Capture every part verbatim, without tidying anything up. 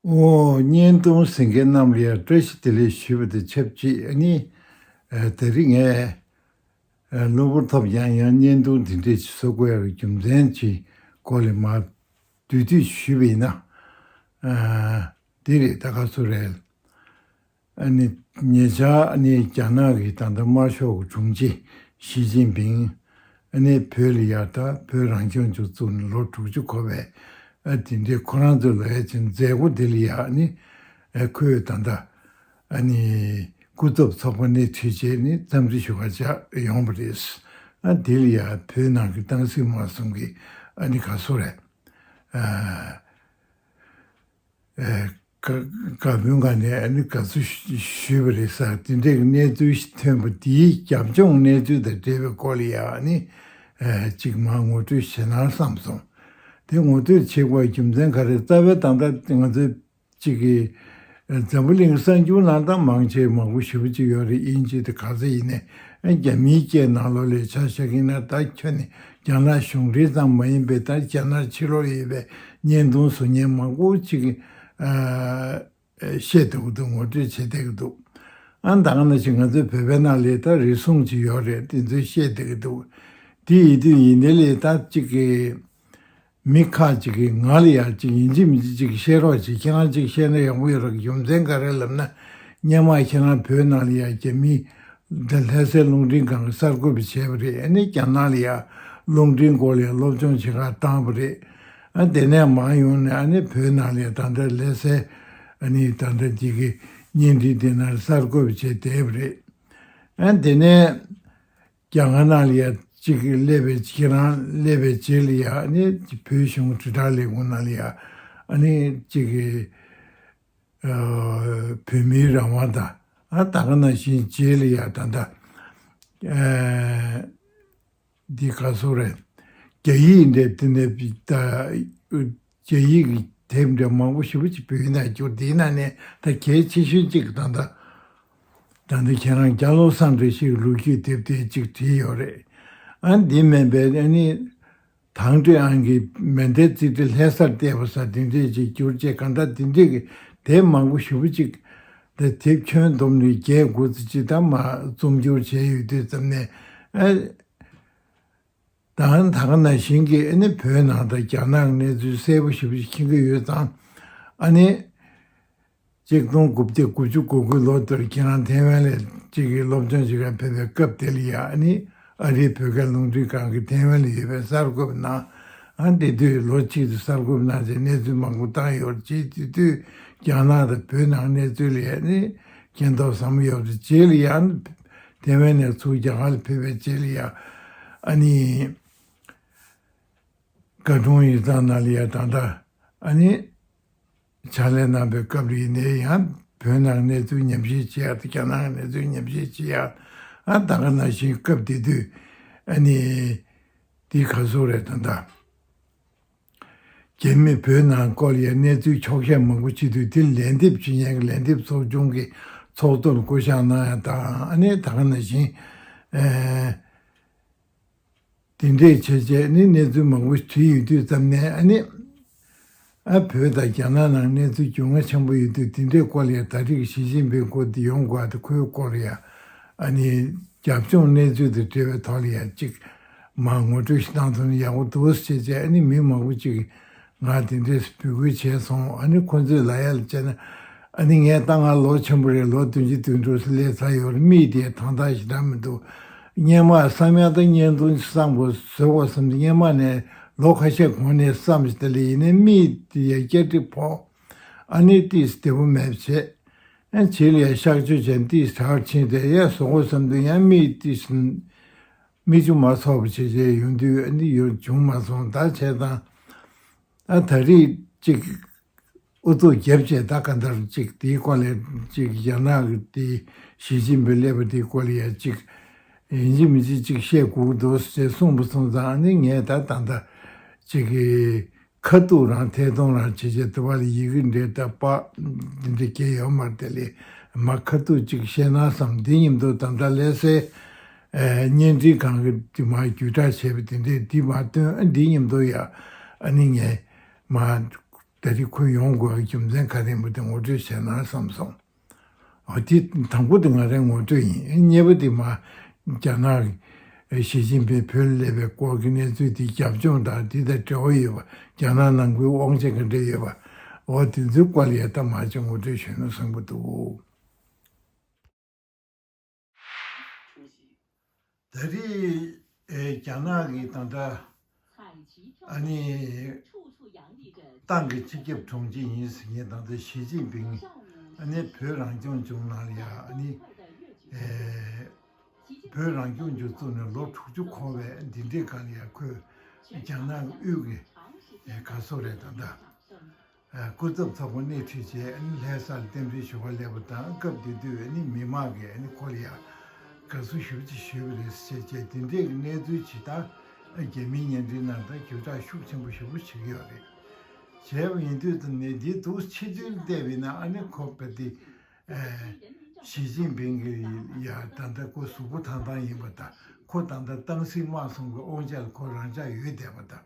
ཨོ། བརྙན་ཐུང་གཟིགས་མཁན་རྣམས་ལ་ཡང་བཀྲ་ཤིས་བདེ་ལེགས་ཞུས་པ་དང་ཆབས་ཅིག་ཨ་ནི། ཨ། དེ་རིང་ངས། ཨ། གློ་བུར་ཐོབ་ཡང་ཡང་བརྙན་ཐུང་འདི་འདྲས་ཅིག་བཟོ་དགོས་ཡག་གི་རྒྱུ་མཚན་གྱི་སྐོར་ལ་མར་བསྡུས་བསྡུས་ཞུས་པ་ཡིན་ན། ཨ། འདི་རེད། ད་ག་སུ་རེད། ཨ་ནི་ཉེ་ཆར་ཨ་ནི་རྒྱ་ནག་གི་ད་ལྟ་དམར་ཤོག་གི་དྲུང་ཆེ་ཞི་ཅིན་ཕིང་ཨ་ནི་བོད་ལ་ཡར་ད་བོད་རང་སྐྱོང་ལྗོངས་བཙུགས་ནས་ལོ་དྲུག་ཅུ་འཁོར་བའི་ཨ་དེ་འདྲའི་ཁོ་རང་ཚོའི་ལོ་ཡ་ཅིག་མཛད་སྒོ་དེ་ལ་ཡ་ཨ་ནི་ཨ་ཁོས་ད་ལྟ་ཨ་ནི་སྐུ་ཚབ་ཚོགས་པ་སྣེ་ཁྲིད་བྱས་ནས་འཚམས་འདྲི་ཞུ་ག་བཅར་ཡོང་བ་རེད། ཨ་དེ་ལ་ཡ་བོད་ནང་གི་སྟག་གཟིག་དམར་གསུམ་གྱི་ཨ་ནི་ག་སུ་རེད། ཨ། ཨེ། བཀའ་བཀའ་བློན་ཁང་ནས་ཨ་ནི་དགའ་བསུ་ཞུས་པ་རེད་ཟེར། དེ་འདྲའི་གནས་ཚུལ་ཞིག་ཐོན་པ་དེའི་རྒྱབ་ལྗོངས་གནས་ཚུལ་དང་འབྲེལ་བའི་སྐོར་ལ་ཡང་ཨ་ནི་ཨེ་གཅིག་མར་ངོ་སྤྲོད་བྱེད་ན་བསམ་སོང་། དེ་ངོ་སྤྲོད་བྱེད་དགོས་རྒྱུ་མཚན་ག་རེ། རྩ་བའི་ད་ལྟ་ང་ཚོའི་གཅིག་གི་འཛམ་བུ་གླིང་གསར་འགྱུར་ནང་ད་མང་ཆེ་མང་པོ་ཞེ་པོ་ཅིག་ཡོད་རེད། དབྱིན་ཇི་དང་ག་ཚོད་ཡིན་ནའི་རྒྱ་མིའི་སྐད་ནང་ལོགས་ལ་ཆ་བཞག་གི་ན། ད་ཁྱོན་ནས་རྒྱ་ནག་གཞུང་འབྲེལ་ཙམ་མ་ཡིན་པའི་ད་རྒྱ་ནག་ཕྱི་ལོགས་ཡོད་པའི་བརྙན་ཐུང་བཟོ་མཁན་མང་པོ་ཅིག་ཨ་བཤད་བསྡད་ཀྱི་འདུག་ངོ་སྤྲོད་བྱེད་བསྡད་ཀྱི་འདུག་ཨ་ད་ག་ནང་བཞིན་ང་ཚོའི་བོད་པའི་ནང་ལ་ད་རེ་ཟུང་ཅིག་ཡོད་རེད། དེ་ཚོས་བཤད་བསྡད་ཀྱི་འདུག་དེ་ཡིན་དུས་ཡིན་དེ་ལས་ད་ཅིག་གི་མི་ཁག་ཅིག་གིས་ང་ལ་ཡང་ཅིག་ཡིན་གཅིག་མིན་གཅིག་ཅིག་བཤད་རོགས་བྱེད། ཁྱེད་རང་ཅིག་བཤད་ན་ཡག་པོ་ཡོད་རེད། རྒྱུ་མཚན་ག་རེ་ལབ་ན། སྔོན་མ་ཁྱེད་རང་བོད་ནང་ལ་ཡང་རྒྱ་མི་འདི་ལྷ་སའི་རླུང་འཕྲིན་ཁང་གིས་གསར་འགོད་པ་བྱས་པ་རེད། ཨ་ནི་རྒྱ་ནག་ལ་ཡང་རླུང་འཕྲིན་སྐོར་ལ་ཡང་སློབ་སྦྱོང་བྱེད་གར་བཏང་བ་རེད། ཨ་དེ་ནས་མར་ཡོང་ནས་ཨ་ནི་བོད་ནང་ལ་ཡང་ད་ལྟ་ལྷ་སའི་ཨ་ནི་ད་ལྟ་འདི་གི་བརྙན་འཕྲིན་དེ་ནང་གསར་འགོད་པ་བྱས་བསྡད་པ་རེད། ཨ་དེ་ནས། རྒྱ་གར་ནང་ལ་ཡ་གཅིག་གི་སླེབས་པའི་ཁྱེད་རང་སླེབས་པའི་རྗེས་ལ་ཡ་ཨ་ནི་བོད་གཞུང་དྲིལ་བསྒྲགས་ལས་ཁུངས་ནང་ལ་ཡ་ཨ་ནི་གཅིག་གི་ཨ་བོད་མིའི་རང་དབང་དང་། ཨ་ད་ག་ནང་བཞིན་རྗེས་ལ་ཡ་ད་ལྟ་ཨ་འདི་ག་སོ་རེད། རྒྱ་ཡིག་འདྲ་དེ་ནས་ད། རྒྱ་ཡིག་གི་དེབ་འདྲ་མང་པོ་ཞེ་པོ་ཅིག་བོད་ཡིག་ནང་བསྒྱུར། དེའི་ནང་ནས་ད་གལ་ཆེ་ཤོས་གཅིག་ད་ལྟ་ད་ལྟ་ཁྱེད་རང་སྐྱ་ལོ་བསམ་གྲུབ་ཞིག་ལོ་རྒྱུས་དེབ་དེ་གཅིག་བྲིས་ཡོད་རེད། ཨ་འདི་མིན་པའི་ཨ་ནི་ཐང་ཀྲི་ཨན་གྱི་མེ་མདའི་རྩིས་འབྲི་ལྷ་སར་བལྟས་པ་ཟེར་དེ་འདྲས་ཅིག་བསྒྱུར་བྱས། གང་ལྟར་དེ་འདྲས་ཀྱི་དེབ་མང་པོ་ཞེ་པོ་ཅིག་ད་དེབ་ཁྱོན་བསྡོམས་ནས་བརྒྱད་དགུ་ཙམ་ཅིག་ད་མར་རྩོམ་སྒྱུར་བྱས་ཡོད་དུས་ཙམ་ནས། ཨ། ད་ད་ག་ནང་བཞིན་གྱི་ཨ་ནི་བོད་ནང་དང་རྒྱ་ནག་གི་གནས་ཚུལ་གསལ་པོ་ཞེ་པོ་ཞིག་མཁྱེན་གྱི་ཡོད་ཙང་། ཨ་ནི་ཆིག་སྟོང་དགུ་བརྒྱ་དགུ་བཅུ་གོ་དགུ་ལོ་དེར་ཁྱེད་རང་ཐེ་ཝན་ལ་ཅིག་གི་སློབ་སྦྱོང་བྱེད་གར་ཕེབས་པའི་སྐབས་དེ་ལ་ཡ་ཨ་ནི་ཨ་རིའི་བོད་སྐད་རླུང་འཕྲིན་ཁང་གི་ཐེ་ཝན་ལ་ཡོད་པའི་གསར་འགོད་པ་ནང་། ཨ་དེ་དུས་ལོ་གཅིག་ཏུ་གསར་འགོད་པ་ནང་བྱས་གནས་ཚུལ་མང་པོ་བཏང་ཡོད་རེད། ཅེས་དེ་དུས་རྒྱ་ནག་དང་བོད་ནང་གནས་ཚུལ་ལ་ཡ་ཨ་ནི་མཁྱེན་རྟོགས་ཟབ་མོ་ཡོད་རེད། རྗེས་ལ་ཡ་ཨ་ནི་ཐེ་ཝན་ནས་ཚུར་རྒྱ་གར་ལ་ཕེབས་པའི་རྗེས་ལ་ཡ་ཨ་ནི། བཀའ་དྲུང་ཡིག་ཚང་ནང་ལ་ཡ་ད་ལྟ་ཨ་ནི་ཕྱག་ལས་གནང་པའི་སྐབས་ལ་ཡིན་ནའི་ཡང་བོད་ནང་གནས་ཚུལ་ཉམས་ཞིབ་བྱེད་ཡག་དང་རྒྱ་ནག་གི་གནས་ཚུལ་ཉམས་ཞིབ་བྱེད་ཡག་ཨ་ད་ག་ནང་བཞིན་སྐབས་དེ་དུས་ཨ་ནི་དེ་ག་སོ་རེད། ད་ལྟ་རྒྱ་མི་བོད་ནང་སྐོར་ལ་ཡ་གནས་ཚུལ་འཁྱོག་བཤད་མང་པོ་བྱེད་དུས་དེ་ལན་འདེབས་བྱེད་མཁན་གྱི་ལན་འདེབས་ཚོགས་ཆུང་གི་ཚོགས་གཙོ་ལ་བསྐོ་བཞག་གནང་ཡག་དང་། ཨ་ནི་ད་ག་ནང་བཞིན་ཨ། དེ་འདྲས་བྱས་བྱས་ནི་གནས་ཚུལ་མང་པོ་བྲིས་ཡོད་དུས་ཙམ་ནས། ཨ་ནི་ཨ་བོད་དང་རྒྱ་ནག་ནང་གནས་ཚུལ་རྒྱུས་མངའ་ཆེན་པོ་ཡོད་དུས་དེ་འདྲས་སྐོར་ལ་ཡ་ད་རེས་ཞི་ཅིན་ཕིང་སྐུ་དེ་ཡོང་དགོས་པ་དེ་ཁོའི་སྐོར་ལ་ཡ་ཨ་ནི་རྒྱབ་ལྗོངས་གནས་ཚུལ་དང་འབྲེལ་བའི་ཐོག་ལ་ཡ་གཅིག་མར་ངོ་སྤྲོད་ཞིག་གནང་ཐུབ་ན་ཡག་པོ་འདུག་ཟེར་བྱས་བྱས། ཨ་ནི་མི་མང་པོ་ཅིག་གིས་ང་དེ་འདྲས་འབོད་སྐུལ་བྱས་སོང་། ཨ་ནི་ཁོ་ཚོས་ལབ་ཡག་ལ་བྱས་ན། ཨ་ནི་ངས་ད་ང་ལོ་ཆེན་པོ་རེད། ལོ་བདུན་ཅུ་དོན་དྲུག་སླེབས་ཚར་ཡོད་རེད། མིག་དེ་དྭངས་ཐག་ཞེ་དྲག་མི་འདུག་སྔོན་མ་བསམ་ཡག་ད་བརྙན་ཐུང་བཟོ་དགོས་བསམ་དུས་སྔོན་མ་ནས་ལོ་ཁ་ཤས་གོང་ནས་བསམ་བྱས། དེ་ལ་ཡིན་ནའི་མིག་དེ་ཡ་སྐྱ་གྲིབ་ཕོག་ཨ་ནི་ཏིས་བདེ་པོ་མེད་བྱས། ཨ་བྱེད་ལ་ཡ་གཤག་བཅོས་བྱས་ཏིས་དྲག་ཕྱིན་ཏེ་ཡ་བཟོ་དགོས་བསམ་དུས་ཡང་མིག་ཏིས་མིག་ཆུ་མ་ཚོར་བ་བྱས་བྱས་ཡོང་དུས་ཨ་ནི་ཡོང་བྱུང་མ་སོང་། ད་བྱས་ཙང་ཨ་ད་རེས་ཅིག་ཨུ་ཚུགས་རྒྱབ་བྱས་ད་ག་འདྲ་ཅིག་དེའི་སྐོར་ལ་ཅིག་རྒྱ་ནག་གི་དེ་ཞི་ཅིན་ཕིང་སླེབས་པ་དེའི་སྐོར་ལ་ཡ་ཅིག་ཡིན་གཅིག་མིན་གཅིག་ཅིག་བཤད་དགོས་འདུག་ཅེས་གསུངས་པ་སོང་ཙང་། ཨ་ནི་ངས་ད་ད་ལྟ་ཅིག་གི་ཁ་ཐུག་རང་ཐད་གཏོང་རང་བྱེད་བྱེད་དུ་བ་ལ་ཡི་གེ་འདྲའི་ད་པ་འདི་འདྲ་སྐྱེལ་ཡོད་མ་རེད། དེ་ལས་མ་ཁ་ཐུག་ཅིག་བཤད་ན་བསམ། འདི་མཉམ་དུ་ད་ལྟ་ལྷ་སའི་ཨེ་བརྙན་འཕྲིན་ཁང་གི་དེ་མ་བརྒྱུད་བསྒྲགས་བྱས་པ་དེ་འདྲས་འདི་མ་བཏོན། ཨ་འདི་མཉམ་དུ་ཡ་ཨ་ནི་ངས་མ་ ད་རེས་ཁོ་ཡོང་དགོས་པའི་རྒྱུ་མཚན་ག་རེ་ཡིན་པ་དེ་ངོ་སྤྲོད་བྱས་ན་བསམ་སོང་། ཨ་དེ་དང་པོ་དེ་ང་རའི་ངོ་སྤྲོད་ཡིན། གཉིས་པ་དེ་མ་རྒྱ་ནག་གི་ཞི་ཅིན་ཕིང་བོད་སླེབས་པའི་སྐོར་གྱི་གནས་ཚུལ་དེ། རྒྱབ་ལྗོངས་དང་དེ་དང་འབྲེལ་བ་ཡོད་པ། རྒྱ་ནག་ནང་ཁུལ་དབང་ཆ་ག་འདྲ་ཡོད་པ། འོ་དེ་ཚོའི་སྐོར་ལ་ཡ་ད་མ་ཅིག་ངོ་སྤྲོད་ཞུས་ན་བསམ་གྱི་འདུག། ད་རེས་ཨེ་རྒྱ་ནག་གི་ད་ལྟ་ཨ་ནི་ཏང་གི་སྤྱི་ཁྱབ་དྲུང་ཆེ་ཡིན་ཟེར་མཁན་ད་ལྟ་ཞི་ཅིན་ཕིང་ཨ་ནི་བོད་རང་སྐྱོང་ལྗོངས་ནང་ལ་ཡ་ཨ་ནི་ཨེ་བོད་རང་སྐྱོང་ལྗོངས་བཙུགས་ནས་ལོ་དྲུག་ཅུ་འཁོར་བའི་འདི་འདྲའི་སྒང་ལ་ཡ་ཁོས་རྒྱ་ནག་གི་དབུས་ཀྱི་ཨེ་ག་སོ་རེད་ད་ལྟ། སྐུ་ཚབ་ཚོགས་པ་སྣེ་ཁྲིད་བྱས་ལྷ་སར་རྟེན་འབྲེལ་ཞུ་བར་སླེབས་པ་དང་། སྐབས་དེ་དུས་ནི་མི་མང་གིས་ནི་ཁོ་ལ་ཡ་དགའ་བསུ་ཞེ་པོ་ཅིག་ཞུས་པ་རེད་ཟེར་བྱས། དེ་འདྲའི་གནས་ཚུལ་ཇི་ལྟར་རྒྱ་མིའི་བརྙན་འཕྲིན་ནང་ད་བརྒྱུད་བསྒྲགས་ཤུགས་ཆེན་པོ་ཞེ་པོ་བྱེད་ཀྱི་ཡོད་རེད། བྱས་པ་ཡིན་དུས་ད་ནི་འདི་འདུག་ཕྱི་ཚུལ་བལྟས་པ་ཡིན་ན་ཨ་ནི་ཁོ་པ་དེ་ཞི་ཅིན་ཕིང་གི་ཡ་ད་ལྟ་ཁོ་གཟུགས་པོ་ཐང་ཐང་ཡིན་པ་དང་། ཁོ་ད་ལྟ་སྟངས་སྲིད་དམག་ཟུང་གི་དབང་ཆ་ལ་ཁོ་རང་འཇགས་ཡོད་བསྡད་པ་དང་།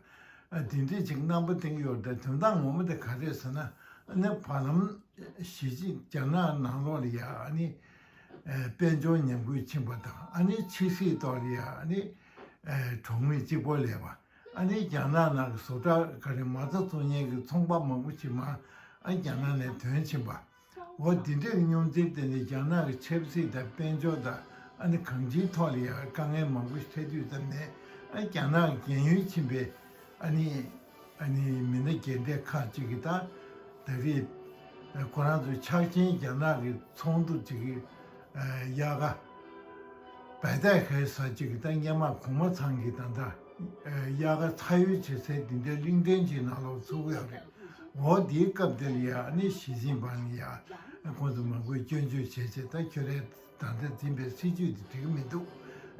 ཨ་དེ་འདྲས་ཅིག་རྣམ་པ་བསྟན་གྱི་ཡོད་རེད། དོན་དག་ངོ་མ་དེ་ག་རེ་རེད་ཟེར་ན། ཨ་ནི་བར་ལམ་ཞི་ཅིན་རྒྱ་ནག་ནང་ལོགས་ལ་ཡ་ཨ་ནི་ཨེ་དཔལ་འབྱོར་ཉམས་རྒུད་ཕྱིན་པ་དང་། ཨ་ནི་ཕྱི་སྲིད་ཐོག་ལ་ཡ་ཨ་ནི་ཨེ་གྲོགས་མེད་གཅིག་པོ་ལས་པ། ཨ་ནི་རྒྱ་ནག་ནང་གི་བཟོ་གྲྭ་ག་རེ་མ་རྩ་བཙུགས་མཁན་གྱི་ཚོང་པ་མང་པོ་ཅིག་མར་ཨ་རྒྱ་ནག་ནས་ཐོན་ཕྱིན་པ། འོ་འདི་འདྲའི་སྙོམས་འཛིན་དེ་ནི་རྒྱ་ནག་གི་ཆབ་སྲིད་དང་དཔལ་འབྱོར་དང་ཨ་ནི་གང་ཅིའི་ཐོག་ལ་ཡང་དཀའ་ངལ་མང་པོ་ཞིག་འཕྲད་དུས་ཙམ་ནས། ཨ་རྒྱ་ནག་གི་རྒན་ཡོལ་ཕྱིན་པའི་ཨ་ནི་ཨ་ནི་མི་སྣ་རྒན་གྲས་ཁག་ཅིག་གིས་ད་ད་རེས་ཁོ་རང་ཚོའི་ཕྱག་ཆེན་རྒྱ་ནག་གི་ཚོགས་འདུ་ཅིག་གི་དབྱར་ཁ་བྷེ་ཏའི་ཁའི་ས་ཅིག་གི་ད་སྔོན་མ་གོང་མ་ཚང་གི་ད་ལྟ་དབྱར་ཁ་ཚ་ཡོལ་བྱེད་སའི་འདི་འདྲའི་གླིང་ཕྲན་ཅིག་ནང་ལོགས་ཚུགས་ཡོད་རེད། འོ་དེའི་སྐབས་དེ་ལ་ཡ་ཨ་ནི་ཞི་ཅིན་ཕིང་ལ་ཡ་ཁོང་ཚོ་མང་པོས་སྐྱོན་བརྗོད་བྱས་བྱས། ད་ཁྱོད་རས་ད་ལྟ་འཛིན་པའི་སྲིད་ཇུས་དེ་འགྲིག་གི་མི་འདུག།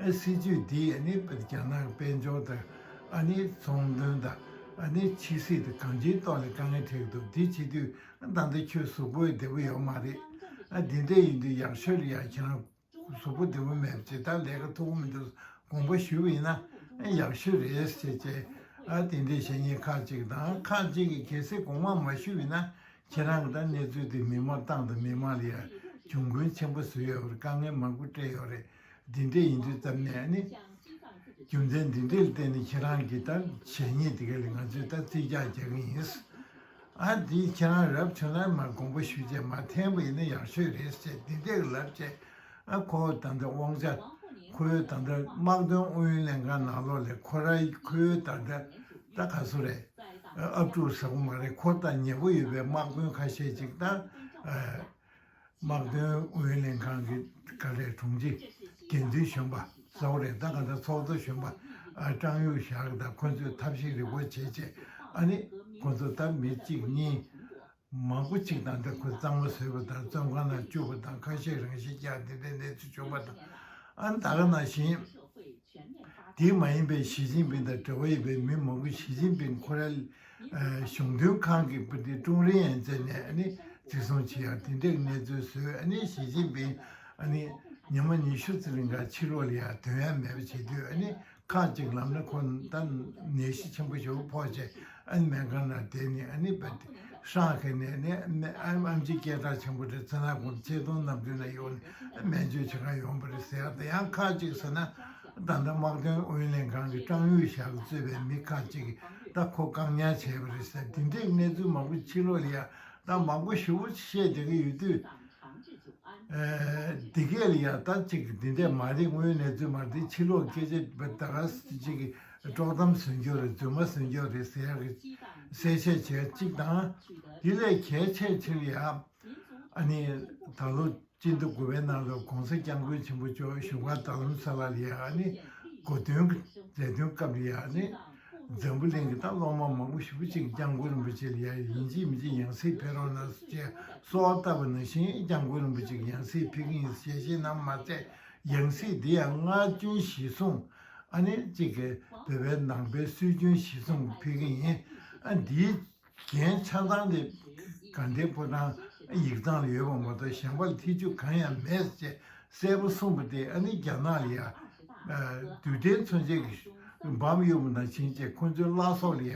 ཨ་སྲིད་ཇུས་འདིས་ཨ་ནི་རྒྱ་ནག་དཔལ་འབྱོར་དང་ཨ་ནི་ཚོང་དོན་དང་ཨ་ནི་ཕྱི་སྲིད་དང་གང་ཅིའི་ཐོག་ལ་དཀའ་ངལ་འཕྲད་ཀྱི་འདུག། འདི་བྱེད་དུས་ད་ལྟ་ཁྱོད་གཟུགས་པོ་བདེ་པོ་ཡོད་མ་རེད། ཨ་འདི་འདྲ་ཡིན་དུས་ཡག་ཤོས་ལ་ཡ་ཁྱེད་རང་གཟུགས་པོ་བདེ་པོ་མེད་པ་ཅིག་ད་ལས་ཀ་ཐུབ་ཀྱི་མི་འདུག། དགོངས་པ་ཞུས་པ་ཡིན་ན་ཡག་ཤོས་རེད་ཟེར་བྱས། ཨ་དེ་འདྲའི་བཤད་མཁན་ཁག་ཅིག་དང་། ཁག་ཅིག་གིས་གལ་སྲིད་དགོངས་པ་མ་ཞུས་པ་ཡིན་ན། ཁྱེད་རང་གི་ད་གནས་ཚུལ་དེ་མི་མང་ཏང་དང་མི་མང་ལ་ཡ་གྱོང་གུན་ཆེན་པོ་བཟོས་ཡོད་རེད། དཀའ་ངལ་མང་པོ་སྤྲད་ཡོད་རེད། འདི་འདྲ་ཡིན་དུས་ཙམ་ནས་ཨ་ནི་རྒྱུ་མཚན་འདི་འདྲ་ལ་བརྟེན་ནས་ཁྱེད་རང་གི་ད་བྱས་ཉེས་དེ་ག་ལ་ང་ཚོས་ད་རྩིས་རྒྱག་རྒྱག་གི་ཡིན། ཨ་འདི་ཁྱེད་རང་རབ་བྱུང་ན་མར་དགོངས་པ་ཞུས་བྱས་མར་འཐེན་པ་ཡིན་ན་ཡག་ཤོས་རེད་ཟེར་འདི་འདྲས་ལབ་བྱས། ཨ་ཁོ་ད་ལྟ་དབང་ཆ་ཁོའི་ད་ལྟ་དམག་དོན་ཨུ་ཡོན་ལྷན་ཁང་ནང་ལོགས་ལ་ཁོ་ར་ཁོའི་ད་ལྟ་ད་ག་སུ་རེད། ཨ་ཨབ་ཕྲུག་ཟེར་བ་མ་རེད། ཁོ་དང་ཉེ་པོ་ཡོད་པའི་དམག་དཔོན་ཁ་ཤས་ཅིག་དང་། ཨ་དམག་དོན་ཨུ་ཡོན་ལྷན་ཁང་གི་ག་རེ་དྲུང་ཆེ་འགན་འཛིན་གཞོན་པ་ཟེར་བ་རེད། ད་ག་ད་ཚོགས་གཙོ་གཞོན་པ་ཨ་ཀྲང་ཡུང་ཞའོ་དང་ཁོ་ཚོས་ཐབས་ཤེས་རེ་བ་བྱས་བྱས། ཨ་ནི་ཁོ་ཚོ་ད་མི་གཅིག་གཉིས་མང་པོ་ཅིག་དང་། ད་ཁོས་གཙང་མ་བཟོས་པ་དང་བཙོན་ཁང་ནང་བཅུག་པ་དང་། ཁ་ཤས་རང་ཤི་རྒྱག་འདི་འདྲའི་གནས་ཚུལ་བྱུང་བ་དང་། ཨ་ནི་ད་ག་ནང་བཞིན། དེ་མ་ཡིན་པའི་ཞི་ཅིན་ཕིང་དང་འབྲེལ་བ་ཡོད་པའི་མི་མང་པོ་ཞི་ཅིན་ཕིང་ཁོ་རའི་ཨ་གཞུང་དོན་ཁང་གི་པུ་ཏི་ཀྲུང་རིན་ཡན་ཅན་ནས་ཨ་ནི་འཛིན་བཟུང་བྱེད་ཡག་དེ་འདྲའི་གནས་ཚུལ་བཟོས། ཨ་ནི་ཞི་ཅིན་ཕིང་ཨ་ནི་ཉི་མ་ཉི་ཤུ་ཙམ་རིང་ག་ཕྱི་ལོགས་ལ་ཡ་ཐོན་ཡག་མེད་པ་བྱེད་དུས། ཨ་ནི་ཁག་ཅིག་ལམ་ན་ཁོ་ད་ནད་གཞི་ཆེན་པོ་ཞིག་ཕོག་བྱས། ཨ་ནི་སྨན་ཁང་ནང་བསྡད་ནས། ཨ་ནི་བ་ཧྲང་ཧའེ་ནས་ནས་ཨ་ཨམ་ཆི་སྐད་གྲགས་ཆེན་པོ་རེད། ཚེ་ན་ཁོང་ཆེ་མཐོང་རྣམ་གྲོལ་ནས་ཡོང་ནས་སྨན་བཅོས་བྱེད་ག་ཡོང་བ་རེད་ཟེར་ཡག་དང་། ཡང་ཁག་ཅིག་ཟེར་ན་ད་ལྟ་དམག་དོན་ཨུ་ཡོན་ལྷན་ཁང་གི་ཀྲང་ཡུང་ཞའོ་གིས་གཙོས་པའི་མི་ཁག་ཅིག་གིས་ད་ཁོ་བཀག་ཉར་བྱས་པ་རེད་ཟེར། དེ་འདྲའི་གནས་ཚུལ་མང་པོ་ཕྱི་ལོགས་ལ་ཡ་ད་མང་པོ་ཞེ་པོ་བཤད་བསྡད་ཀྱི་ཡོད་དུས། ཨེ་འདི་གས་ལ་ཡ་ད་ཅིག་འདི་འདྲས་མ་རེད། དངོས་ཡོད་གནས་ཚུལ་མ་རེད། ཕྱི་ལོགས་སྐད་ཆ་ད་ག་ཅིག་གི་དཀྲོག་གཏམ་བཟོ་རྒྱུ་རེད། རྫུན་མ་བཟོ་རྒྱུ་རེད་ཟེར་ཡག་གི་གསལ་བཤད་བྱས་གཅིག་དང་། དེ་ལས་གལ་ཆེ་ཕྱིར་ཡ་ཨ་ནི་ད་ལོ་སྤྱི་ཟླ་དགུ་པའི་ནང་ལ་༸གོང་ས་༸སྐྱབས་མགོན་ཆེན་པོ་མཆོག་བཞུགས་སྒར་རྡ་རམ་ས་ལ་ལ་ཡ་ཨ་ནི་གོ་སྟོན་གྱི་མཛད་སྒོའི་སྐབས་ལ་ཡ་ཨ་ནི། འཛམ་བུ་གླིང་གི་ད་སློབ་མ་མང་པོ་ཞེ་པོ་ཅིག་སྐྱབས་མགོན་རིན་པོ་ཆེ་ལ་ཡ་ཡིན་གཅིག་མིན་གཅིག་ཡང་སྲིད་ཕེབས་རོགས་གནང་ཟེར་གསོལ་བ་བཏབ་པ་ནང་བཞིན། སྐྱབས་མགོན་རིན་པོ་ཆེ་གིས་ཡང་སྲིད་ཕེབས་ཀྱི་ཡིན་ཞལ་བཞེས་གནང་མ་ཚད། ཡང་སྲིད་འདི་ཡང་སྔར་རྒྱུན་གཞིར་བཟུང་ཨ་ནི་གཅིག་གི་བོད་པའི་ནང་པའི་སྲོལ་རྒྱུན་གཞིར་བཟུང་ཕེབས་ཀྱི་ཡིན། ཨ་འདིའི་འགན་ཆ་ཚང་དེ་དགའ་ལྡན་ཕོ་བྲང་ཡིག་ཚང་ལ་ཡོད་པ་མ་གཏོགས་གཞན་པ་ལ་ཐེ་བྱུས་གང་ཡང་མེད་ཅེས་གསལ་པོ་གསུངས་པ་དེ། ཨ་ནི་རྒྱ་ནག་ལ་ཡ་ཨ་རྡུལ་ཕྲན་མཚོན་ཆའི་འབམ་གཡུག་པ་ནང་བཞིན་བྱས། ཁོ་ཚོའི་བླ་སྲོག་ལ་ཡ་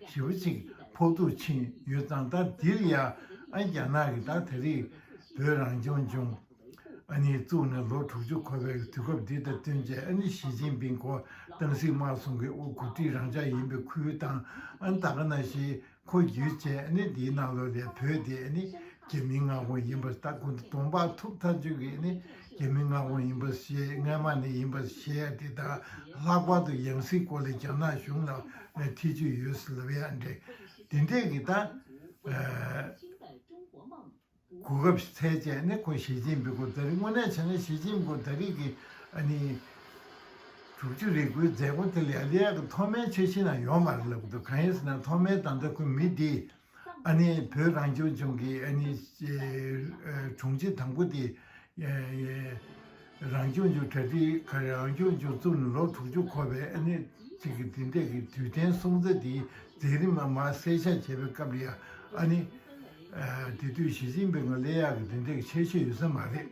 ཞེ་པོ་ཅིག་ ཕོག་ཐུག་ཕྱིན་ཡོད་ཙང་། ད་འདིར་ཡ་ཨ་རྒྱ་ནག་གི་ད་དེ་རིང་བོད་རང་སྐྱོང་ལྗོངས་ཨ་ནི་བཙུགས་ནས་ལོ་དྲུག་ཅུ་འཁོར་བའི་དུས་སྐབས་འདི་དང་བསྟུན་བྱས། ཨ་ནི་ཞི་ཅིན་ཕིང་ཁོ་ཏང་སྲིད་དམར་གསུམ་གྱི་དབུ་འགོ་ཁྲིད་རང་འཇགས་ཡིན་པའི་ཁུལ་དང་། ཨ་ནི་ད་ག་ནང་བཞིན་ཁོ་བརྒྱུད་བྱས་ཨ་ནི་འདིའི་ནང་ལོགས་ལ་བོད་དེ་ཨ་ནི་རྒྱ་མིའི་མངའ་ཁོངས་ཡིན་པ། ད་ཁོ་ཚོ་གདོང་པགས་ཐུག་ཐག་ཆོད་ཀྱི་ཨ་ནི་རྒྱ་མིའི་མངའ་ཁོངས་ཡིན་པ་བཤད། སྔོན་མ་ནས་ཡིན་པ་བཤད་ཡ་དེ་དང་། ལྷག་པར་དུ་ཡང་སྲིད་སྐོར་ལ་རྒྱ་ནག་གཞུང་ལ་ཐེ་བྱུས་ཡོད་ཟེར་ལབ་ཡ་འདྲ། དེ་འདྲས་ཀྱི་ད་གོ་སྐབས་འཚོལ་བྱས་ནས་ཁོ་ཞི་ཅིན་ཕིང་ཁོ་ད་རེས་དངོས་གནས་བྱས་ན་ཞི་ཅིན་ཕིང་ཁོ་ད་རེས་ཀྱི་ཨ་ནི་དྲུག་ཅུ་རེ་དགུའི་མཛད་སྒོ་དེ་ལ་ཡ་ལས་ཀྱི་ཐོག་མའི་འཆར་གཞི་ནང་ཡོད་མ་རེད་ལབ་ཀྱི་འདུག་གང་ཡིན་ཟེར་ན་ཐོག་མའི་ད་ལྟ་ཁོ་མི་འདི་ཨ་ནི་བོད་རང་སྐྱོང་ལྗོངས་ཀྱི་ཨ་ནི་དྲུང་ཆེ་དང་པོ་དེ་རང་སྐྱོང་ལྗོངས་གྲ་སྒྲིག་ག་རེ་རང་སྐྱོང་ལྗོངས་བཙུགས་ནས་ལོ་དྲུག་ཅུ་འཁོར་བའི་ཨ་ནི་ཅིག་གི་དེ་འདྲས་ཀྱི་དུས་དྲན་སྲུང་བརྩི་དེའི་མཛད་རིམ་མ་མར་གསལ་བཤད་བྱས་པའི་སྐབས་ལ་ཡ་ཨ་ནི་དེ་དུས་ཞི་ཅིན་ཕིང་གི་སླེབས་ཡག་གི་དེ་འདྲས་ཀྱི་འཆར་གཞི་ཡོད་ས་མ་རེད།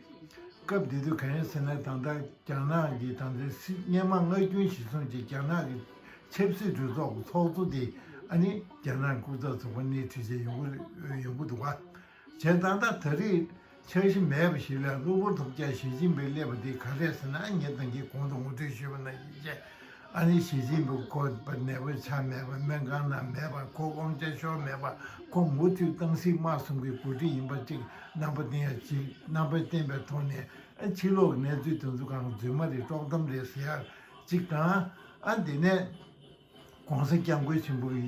སྐབས་དེ་དུས་གང་ཡིན་ཟེར་ན་ད་ལྟ་རྒྱ་ནག་གི་ད་ལྟ་སྲིད་སྔོན་མ་སྔ་རྒྱུན་གཞིར་བཟུང་གིས་རྒྱ་ནག་གི་ཆབ་སྲིད་གྲོས་ཚོགས་ཀྱི་ཚོགས་གཙོ་དེ་ཨ་ནི་རྒྱ་ནག་སྐུ་ཚབ་ཚོགས་པ་སྣེ་ཁྲིད་བྱས་ཡོང་གི་ཡོང་གི་འདུག་བ། བྱས་ཙང་ད་ད་རེས་འཆར་གཞི་མེད་པ་ཞིག་ལ་གློ་བུར་དུ་བསྐྱར་ཞི་ཅིན་ཕིང་སླེབས་པ་དེ་ག་རེད་ཟེར་ན། ངས་ད་གིན་གོང་དུ་ངོ་སྤྲོད་ཞུས་པ་ནང་བཞིན་བྱས། ཨ་ནི་ཞི་ཅིན་ཕིང་ཁོ་ནད་པ་ཆགས་མེད་པ། སྨན་ཁང་ནང་མེད་པ། ཁོ་དབང་ཆ་ཤོར་མེད་པ། ཁོ་མུ་མཐུད་ཏང་སྲིད་དམར་གསུམ་གྱི་འགོ་ཁྲིད་ཡིན་པ་ཅིག་རྣམ་པ་བསྟན་ཡ་ཅིག་རྣམ་པ་བསྟན་པའི་ཐོག་ནས། ཨ་ཕྱི་ལོགས་ཀྱི་གནས་ཚུལ་དེ་ཚོ་གང་རྫུན་མ་རེད། དཀྲོག་གཏམ་རེད་ཟེར་ཡ་ཅིག་དང་། ཨ་འདི་ནས་༸གོང་ས་༸སྐྱབས་མགོན་ཆེན་པོ་གི་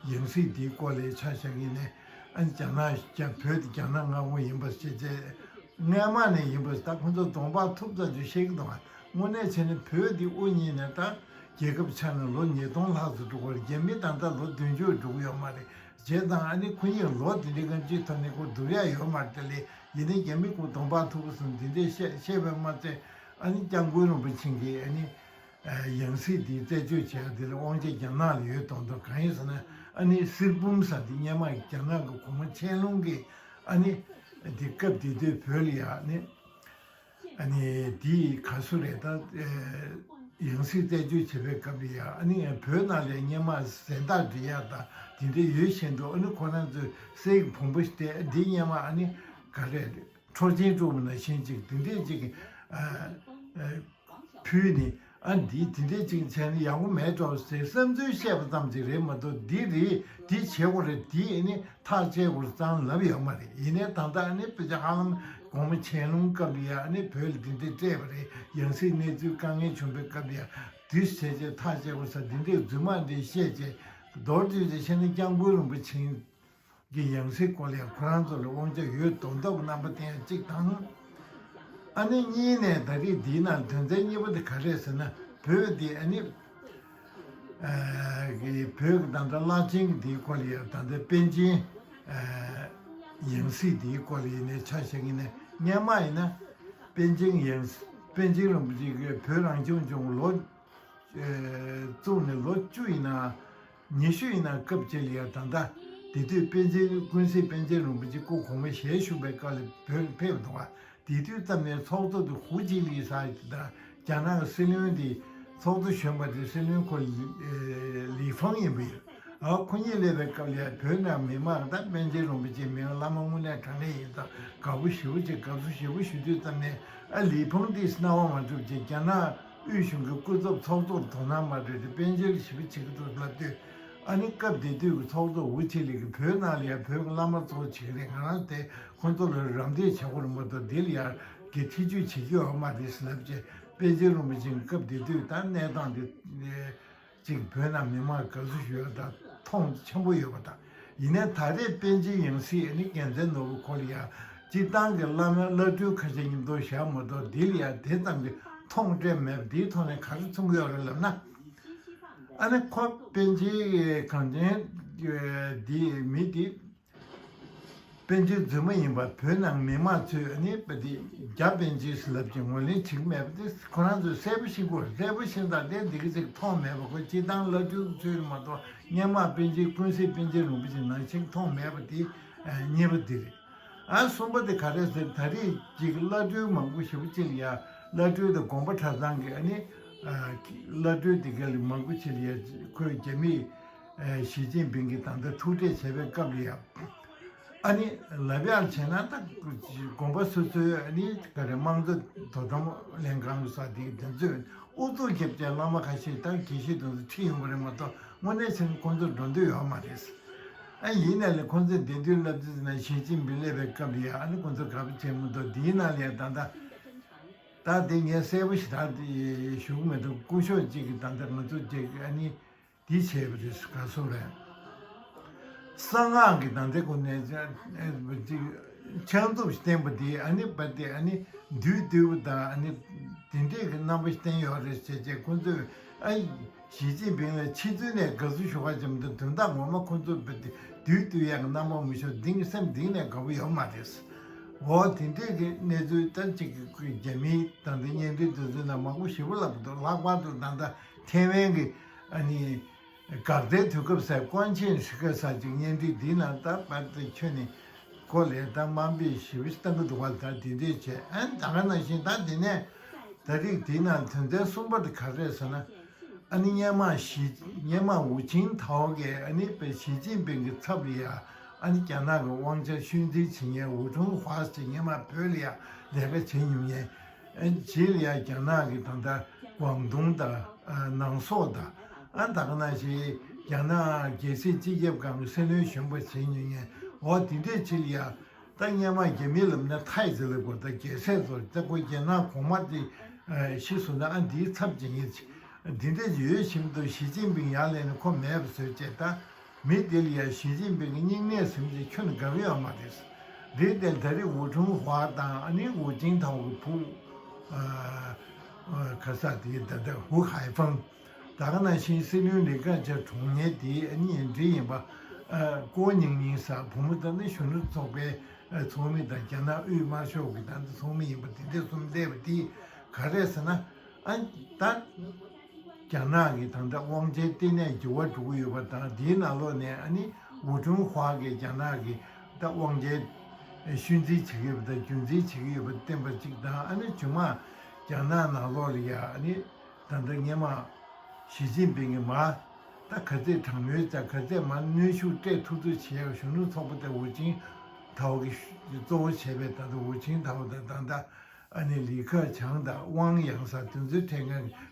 ཡང་སྲིད་འདིའི་སྐོར་ལ་ཆ་བཞག་ཡིན་ནའི། ཨ་རྒྱ་ནག་རྒྱ་བོད་དེ་རྒྱ་ནག་མངའ་ཁོངས་ཡིན་པ་བཤད་བྱས། སྔོན་མ་ནས་ཡིན་པ་ད་ཁོང་ཚོ་གདོང་པགས་ཐུག་ཙམ་ཅིག་བཤད་ཀྱི་འདུག་ག་དངོས་གནས་བྱས་ན་བོད་འདི་དབུ་བརྙེས་ནས་ད་རྒྱལ་ཁབ་ཆགས་ནས་ལོ་ཉིས་སྟོང་ལྷག་ཙམ་འགྲོ་གི་རེད། རྒྱ་མི་ད་ལྟ་ལོ་བདུན་ཅུ་འགྲོ་གི་ཡོད་མ་རེད། བྱས་ཙང་ཨ་ནི་ཁོ་གཉིས་ལོ་དེ་འདྲའི་གང་ཅིའི་ཐོག་ནས་ཁོ་བསྡུར་ཡ་ཡོད་མ་རེད། དེ་ལས་ཡིན་ནའི་རྒྱ་མི་ཁོ་གདོང་པགས་ཐུག་གི་སོང་། དེ་འདྲས་བཤད་བཤད་པས་མ་ཚད། ཨ་ནི་༸སྐྱབས་མགོན་རིན་པོ་ཆེ་གིས་ཨ་ནི་ཡང་སྲིད་དེ་རྩད་གཅོད་བྱས་དེ་ལ་དབང་ཆ་རྒྱ་ནག་ལ་ཡོད་མདོག་མདོག་གང་ཡིན་ཟེར་ན། ཨ་ནི་སིལ་བུམ་ཟེར་དེ་སྔོན་མ་རྒྱ་ནག་གི་གོང་མ་ཆན་ལུང་གིས་ཨ་ནི་དེ་སྐབས་དེ་དུས་བོད་ལ་ཡ་ཨ་ནི་ཨ་ནི་དེ་ག་སུ་རེད། ད་ཡང་སྲིད་རྩད་གཅོད་བྱེད་པའི་སྐབས་ལ་ཡ་ཨ་ནི་བོད་ནང་ལ་སྔོན་མ་ཟན་བརྟག་འདྲི་ཡ་ད་དེ་འདྲ་ཡོད་བཞིན་དུ། ཨ་ནི་ཁོ་རང་ཚོས་གསེར་གྱི་བུམ་པ་ཞིག་སྟེར། འདི་སྔོན་མ་ཨ་ནི་ག་རེ་རེད། འཕྲོག་བཅོམ་བྱས་པ་ནང་བཞིན་ཅིག་དེ་འདྲས་ཅིག་ཨ་ཨ་ཕུལ་ནས། ཨ་འདི་དེ་འདྲས་ཅིག་བྱས་ན་ཡག་པོ་མེད་འགྲོ་ཟེར་བསམ་ཚུལ་བཤད་པ་ཙམ་ཅིག་རེད་མ་གཏོགས། འདི་རེད། འདི་བྱེད་དགོས་རེད། འདི་ཨ་ནི་ཐག་བཅད་དགོས་རེད་ཙང་ལབ་ཡོད་མ་རེད། ཡིན་ནའི་ད་ལྟ་ཨ་ནི་དཔེ་ཆ་ཧ་ལམ་གོང་མ་ཆན་ལུང་སྐབས་ལ་ཡ་ཨ་ནི་བོད་ལ་འདི་འདྲས་སྤྲད་པ་རེད། ཡང་སྲིད་གནས་ཚུལ་དཀའ་ངལ་བྱུང་བའི་སྐབས་ལ་ཡ་འདི་བྱས་བྱས་ཐག་བཅད་དགོས་ཟེར་འདི་འདྲས་རྫུན་མ་འདི་བཤད་བྱས། མདོར་བསྡུས་ཏེ་བཤད་ན་༸སྐྱབས་མགོན་རིན་པོ་ཆེ་གི་ཡང་སྲིད་སྐོར་ལ་ཡང་ཁོ་རང་ཚོ་ལ་དབང་ཆ་ཡོད་མདོག་མདོག་གི་རྣམ་པ་བསྟན་ཡ་གཅིག་དང་། ཨ་ནི་གཉིས་ནས་ད་རེས་འདིའི་ནང་དོན་ཚན་གཉིས་པ་དེ་ག་རེ་རེད་ཟེར་ན། བོད་འདི་ཨ་ནི་ཨ་གི་བོད་ཀྱི་ད་ལྟ་བླ་ཆེན་གྱི་འདིའི་སྐོར་ལ་ཡང་། ད་ལྟ་པཎ་ཆེན་ཨ་ཡང་སྲིད་འདིའི་སྐོར་ལ་ཡིན་ནའི་ཆ་བཞག་ཡིན་ན། སྔོན་མ་ཡིན་ན་པཎ་ཆེན་ཡང་པཎ་ཆེན་རིན་པོ་ཆེ་གིས་བོད་རང་སྐྱོང་ལྗོངས་ལོ་བཙུགས་ནས་ལོ་བཅུ་ཡིན་ན་ཉི་ཤུ་ཡིན་ན་སྐབས་གཅིག་ལ་ཡ། ད་ལྟ་དེ་དུས་པཎ་ཆེན་ཀུན་གཟིགས་པཎ་ཆེན་རིན་པོ་ཆེ་སྐུ་གོང་མ་ཞལ་བཞུགས་པའི་སྐབས་ལ་བོད་ཕེབས་འདུག་བ། དེ་དུས་ཙམ་ནས་ཚོགས་གཙོ་དེ་ཧུའུ་ཅི་ལི་ཟེར་གྱི་དང་རྒྱ་ནག་གི་སྲིད་བློན་དེ་ཚོགས་གཙོ་གཞོན་པ་དེ་སྲིད་བློན་ཁོ་ལི་ལི་ཧྥང་ཡིན་པ་ཡིན། ཨ་ཁོ་གཉིས་སླེབས་པའི་སྐབས་ལ་ཡ་བོད་ནང་མི་མང་ད་པཎ་ཆེན་རིན་པོ་ཆེ་མིང་བླ་མ་དངོས་གནས་དྲང་གནས་ཡིན་ཙང་དགའ་པོ་ཞེ་པོ་ཅིག་དགའ་བསུ་ཞེ་པོ་ཞུ་དུས་ཙམ་ནས། ཨ་ལི་ཧྥང་དེས་སྣང་བ་མ་གྲུབ་ཅིག་རྒྱ་ནག་དབུས་གཞུང་གི་སྐུ་ཚབ་ཚོགས་གཙོར་དོ་སྣང་མ་སྤྲད་དེ་པཎ་ཆེན་ལ་ཞེ་པོ་བྱེད་ཀྱི་འདུག་ལབ་དུས། ཨ་ནི་སྐབས་དེ་དུས་ཀྱི་ཚོགས་གཙོ་ཧུའུ་ཅི་ལི་གིས་བོད་ནང་ལ་ཡ་བོད་ཀྱི་བླ་མ་ཚོ་བྱེད་ཀྱི་རེད། ང་རང་དེ་ཁོང་ཚོ་ལ་རམ་འདེགས་བྱེད་དགོས་རེད་མ་གཏོགས་འདི་ལ་ཡ་གི་ཐེ་བྱུས་བྱེད་ཀྱི་ཡོད་མ་རེད་ཟེར་ལབ་བྱས། པཎ་ཆེན་རིན་པོ་ཆེ་སྐབས་དེ་དུས་ད་གནས་སྟངས་དེ་གཅིག་བོད་ནང་མི་མང་དགའ་བསུ་ཞུ་ཡ་དང་མཐོང་ཆེན་པོ་ཡོད་པ་དང་། ཡིན་ནའི་ད་རེས་པཎ་ཆེན་ཡང་སྲིད་ཨ་ནི་རྒྱལ་མཚན་ནོར་བུ་ཁོ་ལ་ཡ་སྤྱིར་བཏང་གི་བླ་མའི་བླ་སྤྲུལ་ཁ་ཤས་མཉམ་དུ་བཞག་མ་གཏོགས་འདི་ལ་ཡ་དེ་ཙམ་གྱི་མཐོང་སྤྲད་མེད་པ་འདིའི་ཐོག་ནས་ག་རེ་མཚོན་གྱི་ཡོད་རེད་ལབ་ན། ཨ་ནི་ཁོ་པཎ་ཆེན་གངས་ཅན་འདི་མི་འདི་པཎ་ཆེན་རྫུན་མ་ཡིན་པ་བོད་ནང་མི་མང་ཚོས་ཨ་ནི་པ་འདི་རྒྱ་པཎ་ཆེན་ཟེར་ལབ་ཀྱི་ངོས་ལེན་བྱེད་ཀྱི་མེད་པ་དེ་ཁོ་རང་ཚོས་གསལ་པོ་ཤེས་དགོས། གསལ་པོ་ཤེས་ཙང་དེ་འདི་ག་ཅིག་མཐོང་མེད་པ། ཁོ་སྤྱིར་བཏང་བླ་སྤྲུལ་ཚོས་མ་གཏོགས་སྔོན་མ་པཎ་ཆེན་ཀུན་གཟིགས་པཎ་ཆེན་རིན་པོ་ཆེ་ནང་བཞིན་མཐོང་མེད་པ་དེ་གཉིས་པ་འདི་རེད། ཨ་གསུམ་པ་དེ་ག་རེ་ཟེར། ད་རེས་ཅིག་བླ་སྤྲུལ་མང་པོ་ཞེ་པོ་ཅིག་ལ་ཡ་བླ་སྤྲུལ་དང་དགོན་པ་གྲྭ་ཚང་གི་ཨ་ནི་བླ་སྤྲུལ་དེ་ག་ལ་མང་པོ་ཅིག་ལ་ཡ་ཁོས་རྒྱ་མིས་ ཨེ་ཞི་ཅིན་ཕིང་གིས་ད་ལྟ་ཐུག་འཕྲད་བྱས་པའི་སྐབས་ལ་ཡང་། ཨ་ནི་ལབ་ཡག་བྱས་ན་ད་དགོན་པ་སོ་སོའི་ཨ་ནི་ག་རེ་དམངས་གཙོ་དོ་དམ་ལྷན་ཁང་ས་དེ་དེ་ཚོས་ཨུ་ཚུགས་རྒྱབ་བྱས་བླ་མ་ཁ་ཤས་དང་དགེ་བཤེས་དེ་ཚོ་ཁྲིད་ཡོང་བ་རེད་མ་གཏོགས། དངོས་གནས་བྱས་ན་ཁོང་ཚོ་འགྲོ་འདོད་ཡོད་མ་རེད། ཨ་ཡིན་ནའི་ལས་ཁོང་ཚོས་བདེན་དོན་ལབ་དུས་ན་ཞི་ཅིན་ཕིང་སླེབས་པའི་སྐབས་ལ་ཡང་ཨ་ནི་ཁོང་ཚོ་དགའ་པོ་བྱས་མ་གཏོགས། དེའི་ནང་ལ་ཡང་ད་ལྟ་ད་དེ་ངས་གསལ་པོ་ཞིག་ད་དེ་ཞུ་གི་མི་འདུག་སྐུ་ཞབས་གཅིག་གིས་ད་ལྟ་ང་ཚོ་རྒྱ་ཨ་ནི་འདི་བྱས་པ་རེད། ག་སོ་རེད། གསང་སྔགས་ཀྱི་ད་ལྟའི་སྒོ་ནས་ཅིག་ཕྱག་མཛུབ་བསྟན་པ་དེ་ཨ་ནི་བ་དེ་ཨ་ནི་བདུད་འདུལ་བ་དང་ཨ་ནི་དེ་འདྲས་ཀྱི་རྣམ་པ་བསྟན་ཡོད་རེད་ཟེར་བྱས། ཁོང་ཚོས་ཨ་ཞི་ཅིན་ཕིང་ལ་ཕྱི་ཚུལ་ནས་དགའ་བསུ་ཞུ་བ་ཙམ་དང་། དོན་དག་ངོ་མ་ཁོང་ཚོ་བ་དེ་བདུད་འདུལ་ཡག་གི་རྣམ་པ་མི་ཤོར། གཏིང་སེམས་གཏིང་ནས་དགའ་པོ་ཡོད་མ་རེད། འོ་དེ་འདྲས་ཀྱི་གནས་ཚུལ་ད་ཅིག་རྒྱ་མིའི་ད་ལྟ་བརྙན་འཕྲིན་དེ་ཚོའི་ནང་མང་པོ་ཞེ་པོ་ལབ་འདུག་ལྷག་པར་དུ་ད་ལྟ་ཐེ་ཝན་གྱི་ཨ་ནི་འགག་རྩའི་དུས་སྐབས་སའི་ཀོན་ཆེན་ཧྲི་ཀ་ས་ཅིག་བརྙན་འཕྲིན་འདིའི་ནང་ད་པར་དེ་ཁྱོན་ནས་ཁོ་ལས་ད་དམའ་འབེབས་ཞེ་པོ་ཞིག་བཏང་གི་འདུག་བ། ད་དེ་འདྲས་བྱས། ཨ་ནི་ད་ག་ནང་བཞིན་ད་དེ་ནས་ད་རིགས་དེའི་ནང་དོན་ཚན་གསུམ་པ་དེ་ག་རེ་རེད་ཟེར་ན། ཨ་ནི་སྔོན་མ་ཞི་སྔོན་མ་ཝུ་ཆིང་ཐའོ་གིས་ཨ་ནི་པའི་ཞི་ཅིན་ཕིང་གི་ཚབ་ལ་ཡ་ཨ་ནི་རྒྱ་ནག་གི་དབང་ཆ་ཤུལ་འཛིན་བྱེད་མཁན་ཝུ་ཁྲུན་ཧྭ་ཟེར་སྔོན་མ་བོད་ལ་ཡ་ལས་ཀ་བྱེད་མྱོང་མཁན། ཨ་ནི་རྗེས་ལ་ཡ་རྒྱ་ནག་གི་ད་ལྟ་ཀོང་ཏུང་དང་ཨ་ནང་སོག་དང་། ཨ་ད་ག་ནང་བཞིན་རྒྱ་ནག་རྒྱལ་སྲིད་སྤྱི་ཁྱབ་ཁང་གི་སྲིད་བློན་གཞོན་པ་བྱེད་མྱོང་མཁན། འོ་དེ་འདྲས་ཅིག་ལ་ཡ། ད་སྔོན་མ་རྒྱ་མི་ལབ་ན་ཐའི་ཙི་ལབ་དགོས། ད་རྒྱལ་སྲས་ཚོ་ད་ཁོ་རྒྱ་ནག་གོང་མ་དེ་ཨ་ཤི་སོང་ན་ཨ་འདིའི་ཚབ་བྱེད་མཁན་ཅིག་འདི་འདྲ་ཡོད་བཞིན་དུ་ཞི་ཅིན་ཕིང་ཡར་སླེབས་ནས་ཁོ་མེད་པ་བཟོས་བྱས། ད་མི་དེ་ལ་ཡ་ཞི་ཅིན་ཕིང་གི་སྙིང་ནད་ཟེར་མཁན་ཅིག་ཁྱོན་ནས་དགའ་གི་ཡོད་མ་རེད། རེད་དེ་ད་རེས་ཝུ་ཁྲུན་ཧྭ་དང་ཨ་ནི་ཝུ་ཅིན་ཐའོ་གི་བུ་ཨ་ཨ་ག་ས་དེ་ད་ལྟ་ཧུའུ་ཧའེ་ཧྥང་། ད་ག་ནང་བཞིན་སྲིད་བློན་ལི་ཁེ་ཆང་གྲོངས་མཁན་དེ་ཨ་ནི་ཡིན་འདྲི་ཡིན་པ། ཨ་ཀོ་ཉིང་ཉིང་ཟེར་བུ་མོ་དང་ནི་གཞོན་ནུ་ཚོགས་པའི་ཨ་ཚོགས་མི་དང་། རྒྱ་ནག་དབུས་དམར་ཤོག་གི་ད་ནི་ཚོགས་མི་ཡིན་པ་དེ་འདྲས་གསུམ་བསྡད་པ་དེ་ག་རེ་ཟེར་ན། ཨ་ད་རྒྱ་ནག་གི་ད་ལྟ་དབང་ཆའི་བསྟི་གནས་འགྱུར་བ་འགྲོ་གི་ཡོད་པ་དང་། དེའི་ནང་ལོགས་ནས་ཨ་ནི་ཝུ་ཁྲུན་ཧྭ་གིས་རྒྱ་ནག་གི་ད་དབང་ཆའི་ཤུལ་འཛིན་བྱེད་ཀྱི་ཡོད་པ་དང་རྒྱུན་འཛིན་བྱེད་ཀྱི་ཡོད་པ་བསྟན་པ་གཅིག་དང་། ཨ་ནི་བྱུང་མ་རྒྱ་ནག་ནང་ལོགས་ལ་ཡ་ཨ་ནི་ད་ལྟ་སྔོན་མ་ཞི་ཅིན་ཕིང་གི་མ་ད་ག་ཚད་གྲངས་མེད་ཙམ་ག་ཚད་མ་གནོན་ཤུགས་སྤྲད་ཐུབ་ཐུབ་བྱས་གཞོན་ནུ་ཚོགས་པ་དེ་ཝུ་ཅིན་ཐའོ་གིས་གཙོ་བོ་བྱས་པའི་ད་ལྟ་ཝུ་ཅིན་ཐའོ་དང་ད་ལྟ་ཨ་ནི་ལི་ཁེ་ཆང་དང་ཝང་ཡང་ཟེར་དེ་ཚོའི་ཐད་ཀའི་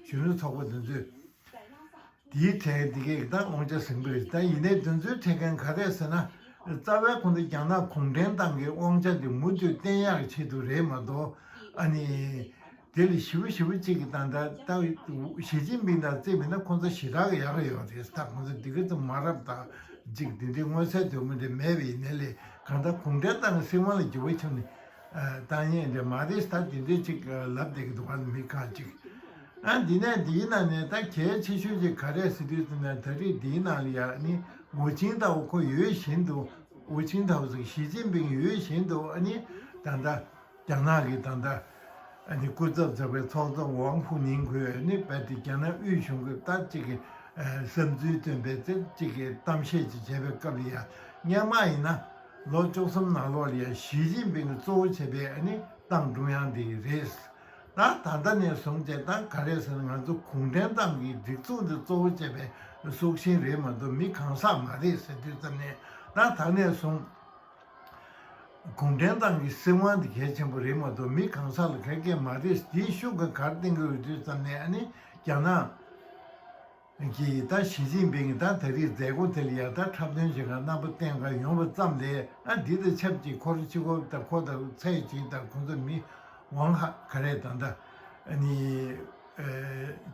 གཞོན་ནུ་ཚོགས་པ་དེ་ཚོས། དེའི་གྲས་འདི་གས་ད་དབང་ཆ་ཟིན་པ་རེད། ད་ཡིན་ནའི་དེ་ཚོའི་ཐད་ཀའི་ག་རེ་ཟེར་ན། རྩ་བའི་ཁོང་ཚོ་རྒྱ་ནག་གུང་ཁྲན་ཏང་གི་དབང་ཆ་དེ་མུ་མཐུད་བརྟན་ཡག་ཆེད་དུ་རེད་མ་གཏོགས། ཨ་ནི་དེ་ལས་ཞེ་པོ་ཞེ་པོ་གཅིག་གི་ད་ལྟ་ད་ཞི་ཅིན་ཕིང་དང་རྩིས་མིན་ན་ཁོང་ཚོ་ཞེ་དྲག་གི་ཡག་གི་ཡོད་རེད། ད་ཁོང་ཚོ་འདི་ག་ཚོད་མ་རབས་དང་གཅིག་དེ་འདྲའི་མངོན་གསལ་དོད་མོ་དེ་མེད་པ་ཡིན་ནའི་ལས། གང་ལྟར་གུང་ཁྲན་ཏང་གི་སྲིད་དབང་ལ་འགྱུར་བ་བྱུང་ནས། ཨ་བཏང་ཡས་འདྲ་མ་རེད། ད་དེ་འདྲས་ཅིག་ཨ་ལབ་བསྡད་ཀྱི་འདུག་ག་མི་ཁག་ཅིག་ཨ་འདི་ནས་འདིའི་ནང་ནས་ད་གལ་ཆེ་ཤོས་ཅིག་ག་རེ་ཟེར་དུས་ཙམ་ན། ད་རེས་འདིའི་ནང་ལ་ཡ་ནི་ཝུ་ཆིང་ཐའོ་ཁོ་ཡོད་བཞིན་དུ། ཝུ་ཆིང་ཐའོ་ཟེར་ཞི་ཅིན་ཕིང་ཡོད་བཞིན་དུ། ཨ་ནི་ད་ལྟ་རྒྱ་ནག་གི་ད་ལྟ་ཨ་ནི་སྐུ་ཚབ་ཚོགས་པའི་ཚོགས་གཙོ་ཝང་ཧུ་ནིང་ཁོས་ནི་རྦད་དེ་རྒྱ་ནག་དབུས་གཞུང་གི་ད་ཅིག་གི་ཨ་བསམ་ཚུལ་བཏོན་པའི་ཚེ་ཅིག་གི་གཏམ་བཤད་ཅིག་བྱས་པའི་སྐབས་ལ་ཡ། སྔོན་མ་ཡིན་ན་ལོ་བཅུ་གསུམ་ནང་ལོགས་ལ་ཡ་ཞི་ཅིན་ཕིང་གིས་གཙོ་བོ་བྱས་པའི་ཨ་ནི་ཏང་ཀྲུང་དབྱང་འདི་རེད། ད་ད་ལྟ་ནས་བཟུང་བྱས་ད་ག་རེ་ཟེར་ན། ང་ཚོ་གུང་ཁྲན་ཏང་གི་སྒྲིག་འཛུགས་འདི་གཙོ་བོ་བྱས་པའི་སྲོག་ཤིང་རེད་མ་གཏོགས་མི་གང་ཟག་མ་རེད་ཟེར་དུས་ཙམ་ནས། ད་ད་ནས་བཟུང་གུང་ཁྲན་ཏང་གི་སྲིད་དབང་འདི་གལ་ཆེན་པོ་རེད་མ་གཏོགས་མི་གང་ཟག་ལ་གལ་གལ་མ་རེད། འདིའི་ཤུགས་ཀྱིས་ག་རེ་བསྟན་གྱི་ཡོད་དུས་ཙམ་ནས། ཨ་ནི་རྒྱ་ནག་གིས་ད་ཞི་ཅིན་ཕིང་གིས་ད་ད་རེས་མཛད་སྒོ་དེ་ལ་ཡ་ད་འཁྲབ་སྟོན་བྱེད་གར་རྣམ་པ་བསྟན་གར་ཡོང་བ་ཙམ་ལས། ཨ་འདི་དང་ཆབས་ཅིག་ཁོ་རང་གཅིག་པོ་དང་ཁོ་དང་ཚའེ་ཅིན་དང་ཁོང་ཚོ་མི་ཝང་ཧ་ག་རེ་ད་ད་ཨ་ནི་ཨ་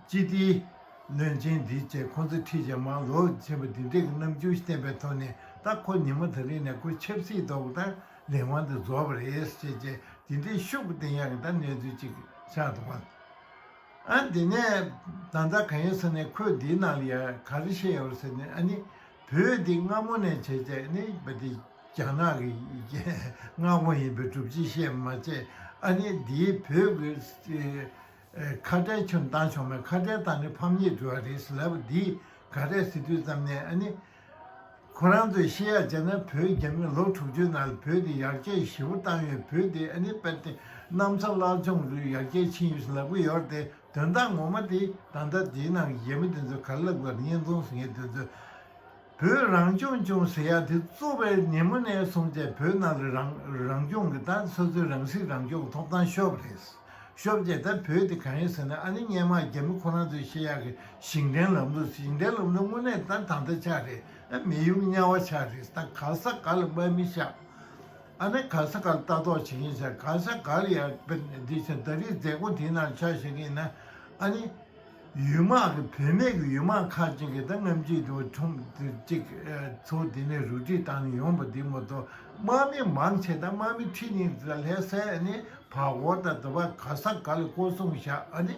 སྤྱི་བདེའི་བློན་ཆེན་འདི་བཅས་ཁོང་ཚོ་ཁྲིད་བྱས་མར་ལོག་ཕྱིན་པ་འདི་འདྲས་ཀྱི་རྣམ་འགྱུར་ཞིག་བསྟན་པའི་ཐོག་ནས། ད་ཁོ་ཉི་མ་ད་རེས་ནས་ཁོ་ཆབ་སྲིད་ཐོག་ད་ལས་དབང་དེ་རྫོགས་པ་རེད་ཟེར་བྱས་འདི་འདྲའི་ཤུགས་བསྟན་ཡག་གི་ད་གནས་ཚུལ་ཅིག་ཆགས་འདུག་ག་ཨ་འདི་ནས་ད་ལྟ་གང་ཡིན་ཟེར་ནས་ཁོས་འདིའི་ནང་ལ་ཡ་ག་རེ་བཤད་ཡོད་ཟེར་ནས། ཨ་ནི་བོད་འདི་སྔ་མོ་ནས་བྱས་བྱས་ནི་བ་འདི་རྒྱ་ནག་གི་མངའ་ཁོངས་ཡིན་པའི་སྒྲུབ་བྱེད་བཤད་མ་བྱས། ཨ་ནི་འདིའི་བོད་ཀྱི་ཁ་བྲལ་ཁྱོན་བཏང་ཆོག་མེད། ཁ་བྲལ་བཏང་ནས་ཕམ་ཉེས་འགྲོ་བ་རེད་ཟེར་ལབ་པ་འདི་ག་རེ་ཟེར་དུས་ཙམ་ནས། ཨ་ནི། ཁོ་རང་ཚོས་བཤད་ཡ་བྱས་ན་བོད་རྒྱ་མི་ལོ་དྲུག་ཅུའི་ནང་ལ་བོད་དེ་ཡར་རྒྱས་ཞེ་པོ་བཏང་ཡོད། བོད་དེ་ཨ་ནི་དཔེ་དེ་གནམ་ས་བརླག་སྦྱོང་རུ་ཡར་རྒྱས་ཕྱིན་ཡོད་ཟེར་ལབ་ཀྱི་ཡོད་རེད་དེ། དོན་དག་ངོ་མ་དེ་ད་ལྟ་དེའི་ནང་གི་རྒྱ་མི་དེ་ཚོས་ག་རེ་ལབ་དགོས། བརྙན་ཐུང་ཟེར་མཁན་དེ་ཚོས་ བོད་རང་སྐྱོང་ལྗོངས་ཟེར་ཡ་དེ་བཙུགས་པའི་ཉིན་མོ་ནས་བཟུང་བྱས་བོད་ནང་ལ་རང་རང་སྐྱོང་གི་ད་སོ་སོའི་རང་སྲིད་རང་སྐྱོང་གི་ཐོབ་ཐང་ཤོར་བ་རེད། ཤོར་བྱས་ད་བོད་དེ་གང་ཡིན་ཟེར་ན། ཨ་ནི་སྔོན་མ་རྒྱ་མི་ཁོ་རང་ཚོས་བཤད་ཡག་གི་ཞིང་བྲན་ལམ་ལུགས། ཞིང་བྲན་ལམ་ལུགས་དངོས་གནས་ད་ད་ལྟ་ཆགས་རེད། ཨ་མི་གཡོག་དམྱལ་བ་ཆགས་རེད། ད་ག་ས་ག་ལ་དམག་མི་བཞག་ཨ་ནི་ག་ས་ག་ལ་ལྟ་རྟོག་བྱེད་ཀྱིན་བཞག་ག་ས་ག་ལ་ཡ་འདི་བྱས། ད་རེས་མཛད་སྒོ་དེའི་ནང་ཆ་བཞག་གི་ཡིན་ན། ཨ་ནི་ཡུལ་དམག་གི་བུད་མེད་ཀྱི་ཡུལ་དམག་ཁག་ཅིག་གིས་ད་རྔམ་བརྗིད་དུ་ཁྲོམ་དེ་གཅིག་ཚོ་དེ་ནས་རུ་སྒྲིག་བཏང་ནས་ཡོང་པ་འདི་མ་གཏོགས། དམག་མི་མང་ཆེ་ད་དམག་མི་ཁྲི་གཉིས་ཙམ་ལྷག་ས། ཨ་ནི་བར་སྐོར་དང་དུ་བ་ག་ས་ག་ལ་སྐོར་སྲུང་བཞག་ཨ་ནི་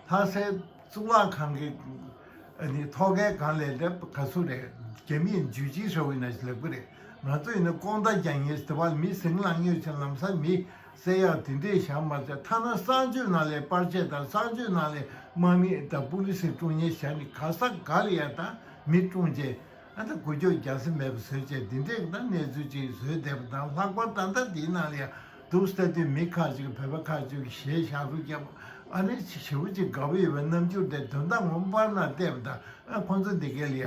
ལྷ་སའི་གཙུག་ལག་ཁང་གི་ཨ་ནི་ཐོག་ཁའི་སྒང་ལ་ལབ་ག་སུ་རེད། རྒྱ་མིས་འཇུ་ཆི་ཧྲ་བོ་ཡིན་ན་ལབ་གི་རེད། ང་ཚོ་ཡིན་ན་ལྐོག་མདའ་རྒྱག་མཁན་དུ་བ་མི་ཟིང་ལངས་ཡོད་ཅིང་ལམ་སང་མི་བསད་ཡག་དེ་འདྲས་བཞག་མ་ཚད། ཐ་ན་གསང་སྤྱོད་ནང་ལ་པར་ཆས་དང་གསང་སྤྱོད་ནང་ལ་དམག་མི་དང་པུ་ལི་སི་བཀྲོངས་མཁན་བཞག་ནས་ག་ས་ག་ལ་ཡ་ད་མི་བཀྲོངས་བྱས། ཨ་ད་འགུལ་སྐྱོད་རྒྱག་ས་མེད་པ་བཟོས་བྱས་འདི་འདྲས་ཀྱི་ད་གནས་ཚུལ་ཅིག་བཟོས་བསྡད་པ་དང་། ལྷག་པར་ད་ལྟ་འདིའི་ནང་ལ་ཡ་འདུག་སེ་ལྟ་དུས་མི་ཁག་ཅིག་བོད་པ་ཁག་ཅིག་གཞས་ཞབས་བྲོ་བརྒྱབ། ཨ་ནི་ཞེ་པོ་ཅིག་དགའ་པོ་ཡོད་པའི་རྣམ་འགྱུར་དེ་དོན་དག་ངོ་མ་པར་ནང་བལྟས་པ་དང་། ཨ་ཁོང་ཚོ་འདི་གས་ལ་ཡ་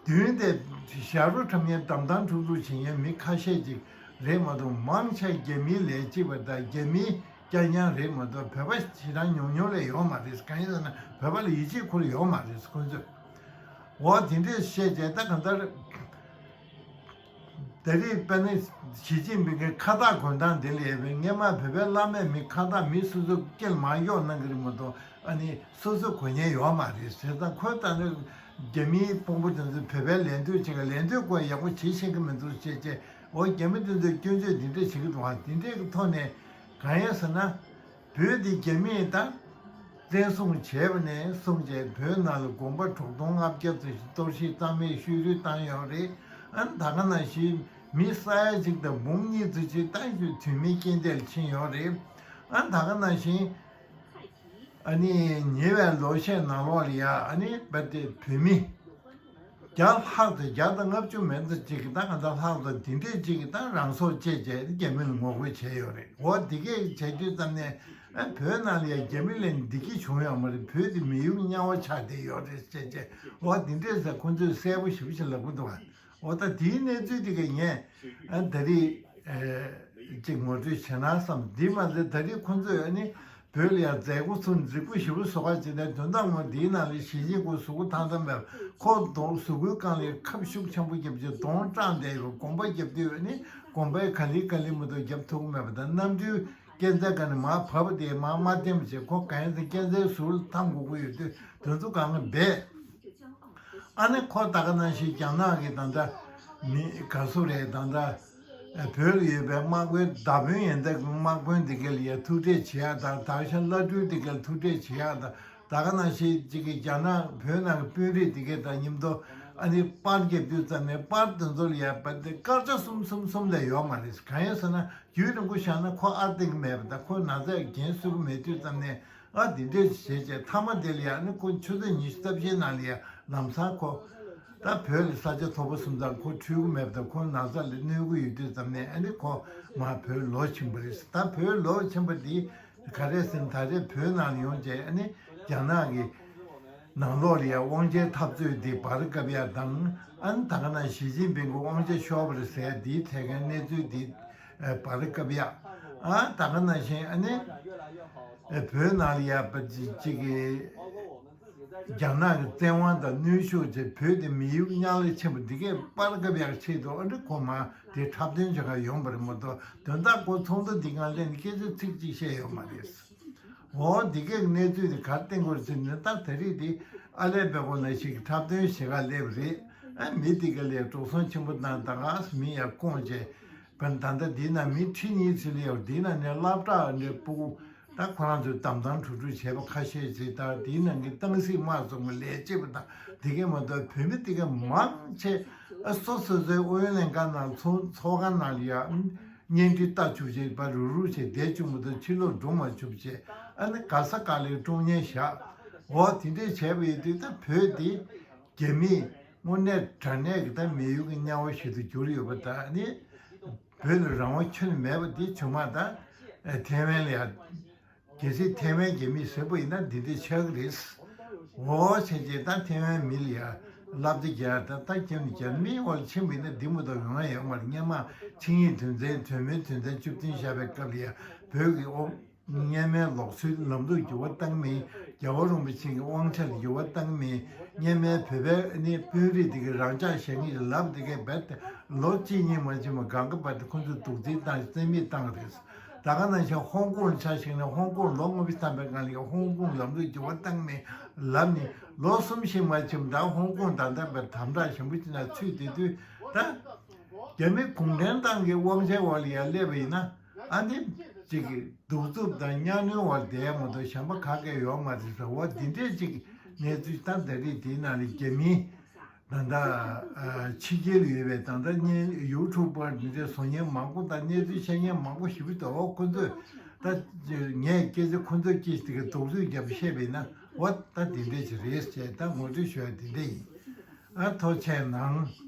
མདུན་དེ་ཞབས་བྲོ་འཁྲབ་མཁན་བདམས་ཐང་ཁྲུག་ཁྲུག་བྱེད་མཁན་མི་ཁ་ཤས་ཅིག་རེད་མ་གཏོགས། མང་ཆེ་རྒྱ་མིའི་ལས་བྱེད་པ་དང་རྒྱ་མིའི་རྐྱང་རྐྱང་རེད་མ་གཏོགས། བོད་པ་ཞེ་དྲག་ཉུང་ཉུང་ལས་ཡོད་མ་རེད། གང་ཡིན་ཟེར་ན་བོད་པ་ལ་ཡིད་ཆེས་ཁུར་ཡོད་མ་རེད་ཁོང་ཚོས། འོ་དེ་འདྲས་བཤད་བྱས། ད་གང་ལྟར་ད་རེས་དཔེར་ན་ཞི་ཅིན་ཕིང་གི་ཁ་བཏགས་གོན་སྟངས་དེ་ལ་ཡ་བས། སྔོན་མ་བོད་པའི་བླ་མས་མི་ཁ་བཏགས་མི་སོ་སོ་སྐེ་ལ་མར་གཡོག་གནང་གི་རེད་མ་གཏོགས། ཨ་ནི་སོ་སོ་གོན་མཁན་ཡོད་མ་རེད། བྱས་ཙང་ཁོས་ད་ནི་རྒྱ་མིའི་དཔོན་པོ་དེ་ཚོས་བོད་པའི་ལད་ཟློས་བྱེད་ག་ལད་ཟློས་ཁོས་ཡག་པོ་བྱེད་ཤེས་ཀྱི་མི་འདུག་ཅེས་བྱས། འོ་རྒྱ་མི་དེ་ཚོས་སྐྱོན་བརྗོད་དེ་འདྲས་བྱེད་ཀྱི་འདུག་ཨ། དེ་འདྲས་ཀྱི་ཐོག་ནས་གང་ཡིན་ཟེར་ན། བོད་འདི་རྒྱ་མིས་ད་བཙན་བཟུང་བྱས་པ་ནས་བཟུང་བྱས་བོད་ནང་ལ་དགོན་པ་དྲུག་སྟོང་ལྔ་བརྒྱ་ཙམ་ཞིག་གཏོར་བཤིག་གཏང་མེད་བཤུ་རུས་བཏང་ཡོད་རེད། ཨ་ནི་ད་ག་ནང་བཞིན་མི་ས་ཡ་གཅིག་དང་འབུམ་གཉིས་ཙམ་ཞིག་ད་དུས་མིན་རྐྱེན་འདས་ལ་ཕྱིན་ཡོད་རེད། ཨ་ནི་ད་ག་ནང་བཞིན་ཨ་ནི་ཉེ་བའི་ལོ་ཤས་ནང་ལོགས་ལ་ཡ་ཨ་ནི་བོད་དེ་བོད་མི་བརྒྱ་ལྷག་ཙམ། བརྒྱ་དང་ལྔ་བཅུ་མན་ཙམ་ཅིག་གིས་ད་གང་ལྟར་ལྷག་ཙམ་དེ་འདྲས་ཅིག་གིས་ད་རང་སྲོག་བཅད་བྱས་རྒྱ་མི་ལ་ངོ་རྒོལ་བྱས་ཡོད་རེད། འོ་འདི་གས་བྱས་དུས་ཙམ་ནས་ཨ་བོད་ནང་ལ་ཡང་རྒྱ་མི་ལ་འདི་གས་བྱུང་ཡོད་མ་རེད། བོད་དེ་མི་གཡོག་དམྱལ་བ་ཆགས་བསྡད་ཡོད་རེད་ཅེས་བྱས། འོ་འདི་འདྲས་ཟེར་ཁོང་ཚོས་གསལ་པོ་ཞེ་པོ་ཞིག་ལབ་ཀྱི་འདུག་བ། འོ་ད་དེའི་གནས་ཚུལ་དེ་གས་ངས་ཨ་ད་རེས་ཨ་ཅིག་ངོ་སྤྲོད་བྱས་ན་བསམ། འདི་མ་ཟད་ད་རེས་ཁོང་ཚོས་ཨ་ནི་བོད་ལ་ཡང་མཛད་སྒོ་ཚོ་རྫིག་པོ་ཞེ་པོ་བཟོ་ག་བྱས་ནས། དོན་དག་ངོ་འདིའི་ནང་ལ་ཞི་ཅིན་ཕིང་གཟུགས་པོ་ཐང་ཐང་མེད་པ། ཁོ་གདོང་གཟུགས་པོའི་སྒང་ལ་ཁབ་ཤུགས་ཆེན་པོ་བརྒྱབ་བྱས་གདོང་སྐྲངས་བསྡད་ཡོད། དགོན་པ་བརྒྱབ་དུས་ཨ་ནི་དགོན་པའི་ག་ལེ་ག་ལེ་མ་གཏོགས་བརྒྱབ་ཐུབ་ཀྱི་མེད་པ་དང་། གནམ་གྲུའི་སྐས་འཛེག་སྒང་ནས་མར་བབས་ཏེ་མར་མ་བསྟན་པ་བྱས། ཁོ་གང་ཡིན་ཟེར་སྐས་འཛེག་ཟུར་ལ་འཐམ་དགོས་ཀྱི་ཡོད་དུས་དེ་ཚོ་གང་ག་འབད། ཨ་ནི་ཁོ་ད་ག་ནང་བཞིན་རྒྱ་ནག་གི་ད་ལྟ་མི་ག་སུ་རེད། ད་ལྟ་བོད་ལ་ཡོད་པའི་དམག་དཔོན་མདའ་དཔོན་ཡན་ཏའི་དམག་དཔོན་དེ་ག་ལ་ཡ་ཐུག་འཕྲད་བྱེད་ཡག་དང་། ད་ག་ཤ་བླ་སྤྲུལ་དེ་ག་ལ་ཐུག་འཕྲད་བྱེད་ཡག་དང་། ད་ག་ནང་བཞིན་གཅིག་གི་རྒྱ་ནག་བོད་ནང་གི་དཔོན་རིགས་དེ་ག་དང་མཉམ་དུ་ཨ་ནི་པར་རྒྱབ་དུས་ཙམ་ནས་པར་དེ་ཚོ་ལ་ཡ་བ་དེ་སྐར་ཆ་གསུམ་གསུམ་གསུམ་ལས་ཡོད་མ་རེད། གང་ཡིན་ཟེར་ན་རྒྱུན་རིང་པོ་བཞག་ན་ཁོ་ཨར་བསྟན་གྱི་མེད་པ་དང་། ཁོ་ན་ཚ་འགན་གསོ་གི་མེད་དུས་ཙམ་ནས། ཨ་འདི་འདྲས་བྱས་བྱས་མཐའ་མ་དེ་ལ་ཡ་ནི་ཁོ་ཆུ་ཚོད་ཉི་ཤུ་རྩ་བཞིའི་ནང་ལ་ཡ་ལམ་སང་ཁོ་ད་བོད་ལ་ས་ཆ་མཐོ་པོ་སོང་ཙང་ཁོ་འཁྲུལ་གྱི་མེད་པ་དང་། ཁོ་ན་ཚ་ལ་གནོད་ཀྱི་ཡོད་དུས་ཙམ་ནས་ཨ་ནི་ཁོ་མར་བོད་ལོག་ཕྱིན་པ་རེད། ད་བོད་ལོག་ཕྱིན་པ་འདི་ག་རེ་ཟེར་ན། ད་རེས་བོད་ནང་ལ་ཡོང་བྱས་ཨ་ནི་རྒྱ་ནག་གི་ནང་ལོགས་ལ་ཡ་དབང་ཆའི་འཐབ་རྩོད་འདི་བར་བཀབ་ཡ་དང་། ཨ་ནི་ད་ག་ནང་ཞི་ཅིན་ཕིང་གི་དབང་ཆ་ཤོར་བ་རེད་ཟེར་ཡ་འདིའི་ཐད་ཀའི་གནས་ཚུལ་འདི་བར་བཀབ་ཡ། ཨ་ད་ག་ནང་བཞིན་ཨ་ནི་བོད་ནང་ལ་ཡ་བ་ཅིག་གི་རྒྱ་ནག་གི་བཙན་དབང་དང་གནོན་ཤུགས་བྱས་བོད་དེ་མི་གཡོག་དམྱལ་བ་ལ་ཕྱིན་པ་འདི་གས་པར་བཀབ་ཡག་ཆེད་དུ་ཨ་འདྲ་ཁོ་མ་དེ་འཁྲབ་སྟོན་བྱེད་ག་ཡོང་པ་རེད་མ་གཏོགས། དོན་དག་ཁོ་ཚོགས་འདུ་འདི་སྒང་སླེབས་ནས་སྐད་ཆ་ཚིག་གཅིག་བཤད་ཡོད་མ་རེད། འོ་འདི་གས་གནས་ཚུལ་དེ་ག་རེ་བསྟན་དགོས་རེད་ཟེར་ན། ད་ད་རེས་དེ་ཨ་ལས་བེ་གོ་ན་ཞིག་འཁྲབ་སྟོན་བྱེད་ག་སླེབས་རེད། ཨ་མི་དེ་ག་ལས་འགྲོ་སོང་ཆེན་པོ་བཏང་། ད་ག་སེ་མི་ཡར་བསྐོངས་བྱས། བན་ད་ལྟ་འདི་ན་མི་ཁྲི་གཉིས་ཚུད་ལ་ཡོད། འདི་ན་ནས་སློབ་གྲྭ་འདྲ་སྤུ་གུ་ད་ཁོ་རང་ཚོས་བདམས་ཐང་གྲུ་གྲུ་བྱས་པ་ཁ་ཤས་ཅིག་དང་། འདི་ནང་གི་ཏང་སྲིད་དམག་ཚོ་གི་ལས་བྱེད་པ་དང་། འདི་གས་མ་གཏོགས་བོད་མི་དེ་གས་མང་ཆེ་ཨ་སོ་སོ་སོའི་ཨུ་ཡོན་ལྷན་ཁང་ནང་ཚོགས་ཚོགས་ཁང་ནང་ལ་ཡ་བརྙན་འཕྲིན་ལྟ་བཅུག་བྱས་པ་རུག་རུག་བྱས་བསྡད་བཅུག་མ་གཏོགས་ཕྱི་ལོགས་འགྲོ་མ་བཅུག་བྱས། ཨ་ནི་ག་ས་ག་ལ་བཀྲོངས་ཉེན་བཞག་འོ་དེ་འདྲས་བྱས་པ་ཡིན་དུས་ད་བོད་དེ་རྒྱ་མིས་དངོས་གནས་དྲང་གནས་ཀྱི་ད་མི་གཡོག་གི་དམྱལ་བ་ཞིག་ཏུ་གྱུར་ཡོད་པ་དང་། ཨ་ནི་བོད་ལ་རང་དབང་ཁྱོན་ནས་མེད་པ་འདི་ཆུང་མ་དང་། ཨ་ཐེ་ཝན་ལ་ཡ། གལ་སྲིད་ཐེ་ཝན་རྒྱ་མིས་ཟེར་པ་ཡིན་ན་འདི་འདྲ་ཆགས་ཀྱི་རེད། འོ་བྱས་རྗེས་ད་ཐེ་ཝན་མི་ལ་ཡ་ ལབ་དེ་རྒྱ་ད་ད་ཁྱེད་ནི་རྒྱ་མིའི་འོག་ལ་ཕྱིན་པ་ཡིན་ན་འདི་མོ་ད་ཡོང་ཡ་ཡོད་མ་རེད། སྔོན་མ་ཆིངས་ཡིག་དོན་ཚན་དོན་མེད་དོན་ཚན་བཅུ་བདུན་བཞག་པའི་སྐབས་ལ་ཡ་བོད་ཀྱི་ཨོ་སྔོན་མའི་ལུགས་སྲོལ་ལམ་ལུགས་འགྱུར་བ་བཏང་མེད། རྒྱལ་བ་རིན་པོ་ཆེ་གི་དབང་ཆ་ལ་འགྱུར་བ་བཏང་མེད། སྔོན་མའི་བོད་པའི་ནི་དཔོན་རིགས་དེ་གི་རང་འཇགས་བཞག་མཁན་ལབ་དེ་གའི་རྦད་དེ་ལོ་གཅིག་གཉིས་མ་ཕྱིན་པ་གང་ག་བར་དུ་ཁོ་ཚོས་གདུག་རྩུབ་བཏང་བཙན་མིག་བཏང་རེད། ད་ག་ནང་བཞིན་ཧོང་ཀོང་ཆ་བཞག་ན་ཧོང་ཀོང་ལོ་ལྔ་བཅུ་ཐམ་པའི་སྒང་ལ་ཧོང་ཀོང་ལམ་ལུགས་འགྱུར་བ་བཏང་མེད་ལབ་ནས་ལོ་གསུམ་ཞིག་མ་ཕྱིན་པ་ད་ཧོང་ཀོང་ད་ལྟ་བར་དམ་དྲག་ཞན་པོ་ཅིག་ན་ཚུད་བསྡད་དུས་ད་རྒྱ་མི་གུང་ཁྲན་ཏང་གི་དབང་ཆའི་འོག་ལ་ཡར་སླེབས་པ་ཡིན་ན་ཨ་ནི་ཅིག་གདུག་རྩུབ་དང་གཉའ་གནོན་འོག་བསྡད་མ་གཏོགས་གཞན་པ་ག་གེ་ཡོད་མ་རེད་ཟེར་བ་འདི་འདྲའི་ཅིག་གནས་ཚུལ་ད་ད་རེས་དེའི་ནང་ལ་རྒྱ་མི་ད་ལྟ་ཕྱི་རྒྱལ་ལ་ཡོད་པའི་ད་ལྟ་བརྙན་ཡུ་ཊུབ་པར་འདི་འདྲའི་བཟོ་མཁན་མང་པོ་དང་གནས་ཚུལ་བཤད་མཁན་མང་པོ་ཞིག་འདུག་འོ་ཁོ་ཚོས་ད་ངས་སྐད་ཆ་ཁོ་ཚོའི་སྐད་ཆ་དེ་ག་རྡོག་རྫུས་བརྒྱབ་བཤད་པས་ན་འོ་ད་དེ་འདྲས་ཅིག་རེད་ཅེས་ད་ངོ་སྤྲོད་ཞུ་ཡ་དེ་འདྲས་ཡིན། ཨ་ཐུགས་རྗེ་གནང་།